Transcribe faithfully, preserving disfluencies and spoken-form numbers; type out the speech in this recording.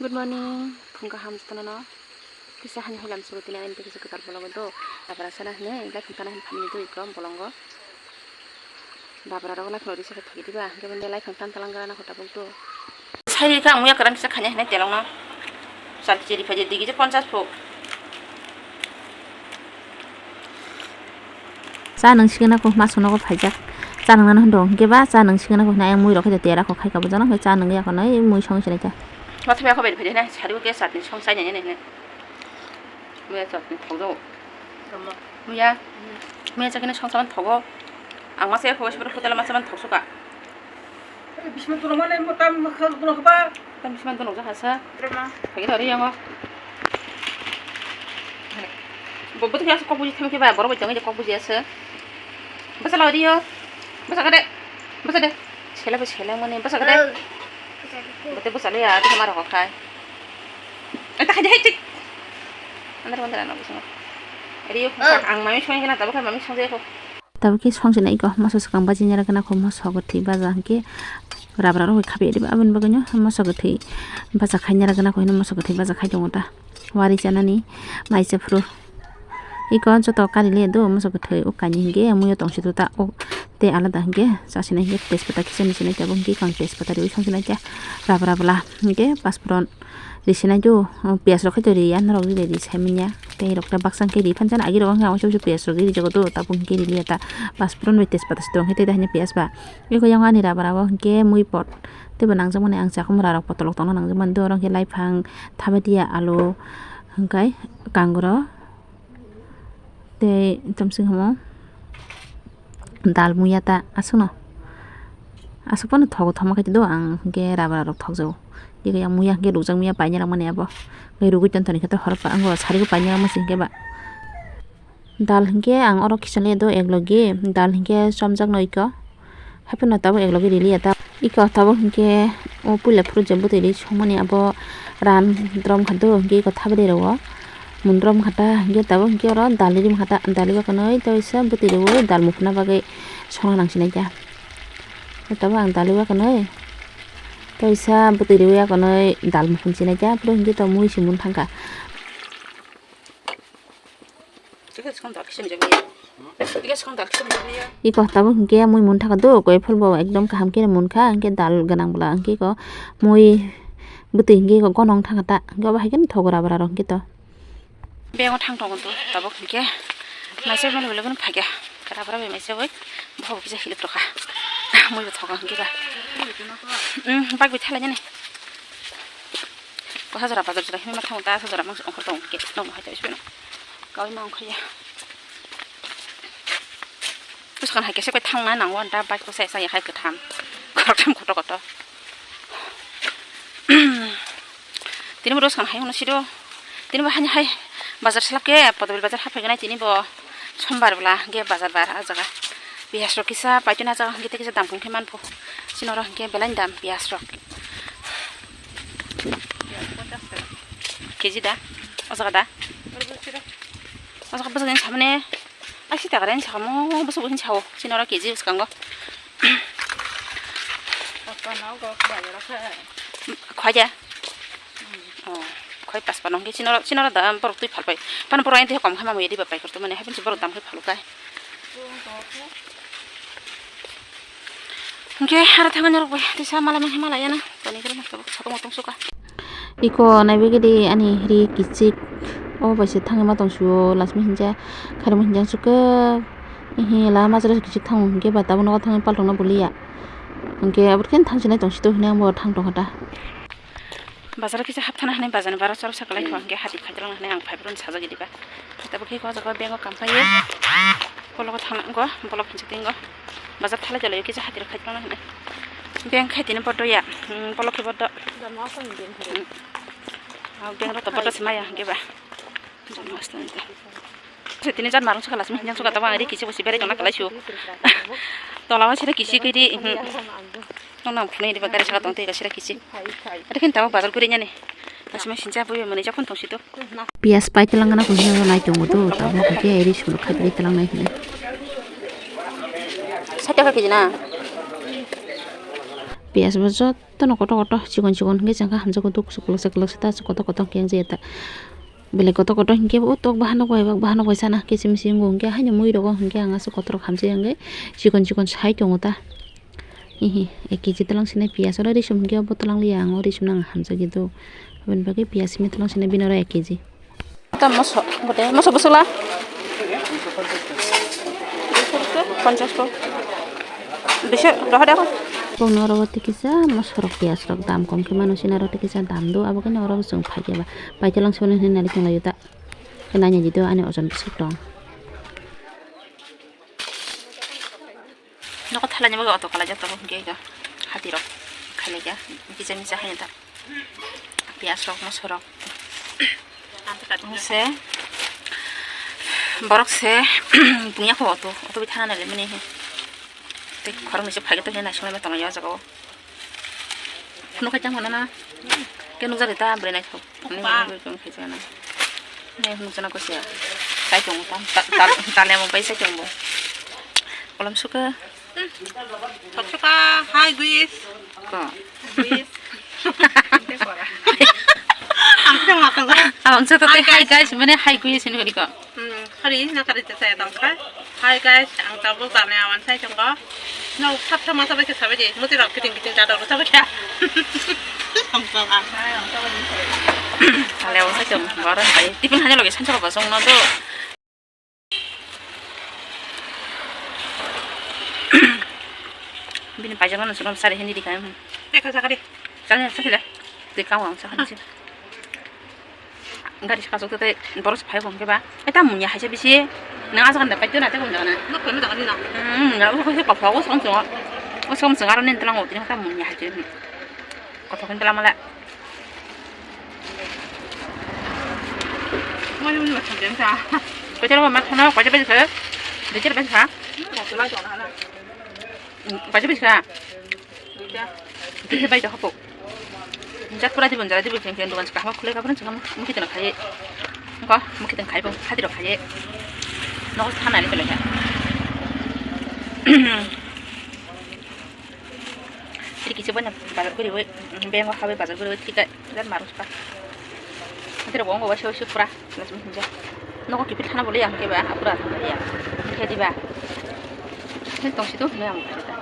Good morning, phung kaham jotono no. Kisa hani hailam sugo tini ani kisa kwtal bolongo do. Dabra sana hini, lai phung tana hini phamni do iko bolongo. Dabra rogo lai phung risa thagi diba, hingke bini lai phung tan talang gara na kota buk do. Sai rika ang muya kwrang kisa khanya hini telong no. Sat kiri phaji digi je ponchas pho. Cha nung sigana ko mas nogo phaijak. Cha nung nang hwndo hwnkhe ba cha nung sigana ko hwnwi ayang mui rok khe tera kok khai kabo jono hwnkhe cha nung ya kono mui song sinai ta. Matha ya ko bai phai na sari ko ke satni song sai nai nai. Muya satni thok do. Muya. Muya cha kene song saman thogo. Ang masa ya ko sibro hotel masa man thok suka. Bisma tu mana mo tam khal tu khaba. Tam bisma tu nokja hasa. Terima. Pagi dari yang. Bo betul ya kok buji thame ke ba boro bai tongi kok buji asa. Basa lo dio. Basa kade. Basa de. Sela ba sela mane basa kade. Betul basa lo ya tu mara kok khai. Eta khai hai tik. Andar andar ano bisma. Rio ang mami song kena tabu khai mami song jai ko. Tabuk khe songchina iko moso swkang baji nera gana kho moso kwthwi baja hwnkhe rabra rok bai khapiya diba aboni bagwino moso kwthwi baja khai nera gana kho hino moso kwthwi baja khai tongo ta wari chanani maisa phuru iko joto kari le do moso kwthwi o kainwi hwnkhe muiyo tongsi do ta o tei alada hwnkhe chasina hwnkhe tejpata khichani sinai tabuk hwnkhe ang tejpata riwi songchina khe rabra bwla hwnkhe pasporon. Risinai do, o, piyaj rok khe to riya, norok ride ri sai manya. Tei rok ta baksa khe ri phan jana, agi rok wngkha, oso oso piyaj rok ri jago do, tabuk hwnkhe riliya ta. Pasporon bai tejpata se tong khe tei da hanya piyaj ba. Eko yang ani raba raba hwnkhe mui pot. Tei bo nangjak mani ang chakhumra rok potolok tongna nangjak mani do, oro hwnkhe laiphang, thabatiya, alu, hwnkhe kangrok. Tei tamsing hamo dal muya ta aswkno aswk phano thogo thoma khe do ang hwnkhe rabra rok thokjago. Tei yang muya hwnkhe rukjak muya painani rok mani abo. Tei rugui tongthoni khe to horok ango sari o painani rok masi hwnkhe ba. Dal hwnkhe ang oro khichonle do ek logi dal hwnkhe chomjak noi ko. Hapheno tabuk ek logi riliya ta. Iko tabuk hwnkhe o puila phuru je bwtwi ri songmani abo ran drom kha do hwnkhe iko thabri rwo mun drom kha ta hwnkhe tabuk hwnkhe oro dal ri ma kha ta dal ri ba kwnwi tei waisa bwtwi rwo dal muphuna bagwi songna nang sinai ta. Tabuk ang dal ri ba kwnwi tei waisa bwtwi rwi ya kwnwi dal muphun sinai ta phuru hwnkhe to mui se mun thang kha. Iko tabuk hwnkhe mui mun thaka do koi phol bo ekdom kaham khe mun kha hwnkhe dal gwnang bwla hwnkhe iko mui bwtwi hwnkhe iko gonong thaka ta hwnkhe obo hai khe thogo rabra rok hwnkhe to. Bego thang tongo to tabuk hwnkhe maisa mani bwlai bono phaikha rabra bai maisa bai bohok kisa hilik rokha mui bo thogo hwnkhe ba. Bak bai thalai nani. Ko hajora bazar jora himma thang ta hajora mang ongkhor tong ke nong hai ta isbeno. Kawi ma ongkhor ya. Bwskan hai kese kai thang na nango anta bike ko sai sai hai kwtham. Khoroktham koto koto. Tini bo bwskan hai hono sido. Tini bo hani hai bazar slap ke Podobil bazar haphai gana tini bo. Sombar bwla hwnkhe bazar bar ah jaga. Piyaj rok kisa paitoni ah jaga hwnkhe tei kisa dampung khe manpho. Chini oro hwnkhe belai ni dam piyaj rok. Keji da? O jaga da? O jaga bwsajani samani. Aisi takara ni sakamo bwsajani sao. Chini oro keji bwskango. Khoja. Oh, khoi pas pano hwnkhe chini oro, chini oro da borok twi phalpai. Pano borok ayang twi kom khe mamwi riba pai korto mani haphang borok dam khai phalu kai. Hwnkhe hara thangani rok bai tisa mala mangkhe mala yana. Toni khe mangkhe satung tong suka. Iko naibe gidi ani ri kichik. O bai se thangwi ma tong sio lasmi hinja khairokma hinja sukhe. Ehe lama jora kichik thang hwnkhe ba tabuk nogo thangwi paltongna buliya. Hwnkhe abot khe thang sinai tong sito hinwi ang bo thang tongkha ta. Bazar kisa hapthana hinwi bazarni bara choroksa kwlai kho, hwnkhe hati khaitwlangna hinwi ang phaibrwni sajagwi diba. Tabuk khe o jaga bengo kampaiwi. Bologo thang nango, bolok hinsa tinggo. Bazar thalai jalaiwi kisa hati rok khaitwlangna hinwi. Beng khai tini bodo ya, hmm, bolok khe bodo. Ah, beng rok to bodo se maya hwnkhe ba. Tini jan marung saka lasmi yang suka tawang ri kisi bosi beri tona kalai su. Tola wa sira kisi kiri. Nong nong phunai diba gari saka tong tei sira kisi. Ada kan tawa bazar kuri nyane. Lasmi sinja boyo mani japon tong situ. Piyas pai telang gana kuhina nai tongo to tamo kake eri sulu khai telang nai hina. Sat taka kiji na. Piyaj bo jotono kotor kotor chikon chikon hwnkhe changkha hamjakgo duk kwlwksa kwlwksa ta kotor kotor hwnkhe wngjakya ta. Belai kotor kotor hwnkhe o tok bahan rok bai bahan rok bai sana kisi misi wngo hwnkhe haino mui rogo hwnkhe ang aswk kotor rok hamjakya hwnkhe chikon chikon sai tongo ta. Hihi ek kg twlang sinai piyaj oro risum hwnkhe obo twlang liya ang o risum no ang hamjakya do. Aboni bagwi piyaj simi twlang sinai bini oro ek kg. Tam moso, bote, moso bwswk la? Ponchas ko. Bisa, rohor ako. Bongni oro o tikisa moso rok piyaj rok dam kom khe mano sina oro tikisa dam do abo khe oro chwng phai khe ba paithalang soni hinwi nari tonglaio ta. Khe nanya di do ani ojon bwswk tong. Nokho thalani bagwi auto kalaijak tongo hwnkhe kha hati rok khailai kha kisa misa haino ta piyaj rok moso rok se borok se bungya kho auto auto bai thana nai limani he tei khoroknwi se phaikhe tongya naisinglaima tonglai o jaga o. Phunuk khai tang hwnana. Khe nukjagwi ta bwrwi naithok. Ani Ba. Nukjagwi tong khai jana. Ne nukjana ko siya. Sai tong ta. Ta, ta, ta lemo bai sai tong bo. Kolam suka. Thok suka, hi guys. Ko. Guys. Ang khe ma tongo. Abang sa to Hi, hi guys. Guys, mane hi guys hinwi ko. Hmm, hari na kari te saya tong kha. Hi guys, ang tabuk jane awan sai tongo. No, sab sama sabai ke sabai de. Muti rok kiting kiting jador sabai kha. Tong tong ang. Ale awan sai tong. Baran bai. Tipin hanya loge sancha ba song no to. Bini paijama no suram sari hindi dikhai. Ekha sakari. Chale sakile. Dikha wang sakali. Gari saka sok tei boros phai hwnkhe ba. Eta munya haise bisi. Nang ajak anda paito na te hwnjak na. Nuk kono daga ni na. Hmm, ya uko se kopha o som song. O som song aro nen tlang o tini ta munya haise. Kopha kan tlang mala. Mo ni mo chang den sa. Ko telo ma thana ko je bisi. De jer bisi ha. Ko tela jona na. Ko je bisi ha. Bisi bai to hapo. Jat pura dibon jara dibon keng keng dogan kahma khulai kapran chakam mukhi tena khai. Ko mukhi tena khai bo hati ro khai. No thana ni pele. Iri kisi banya bazar kuri bo bengo habai bazar kuri bo thik gai. Jat maru spa. Hati ro bongo wasi wasi pura. Las mi hinja. No ko kipit thana bole yang ke ba apura thana ya. Khe diba. Khe tong situ ne am khai ta.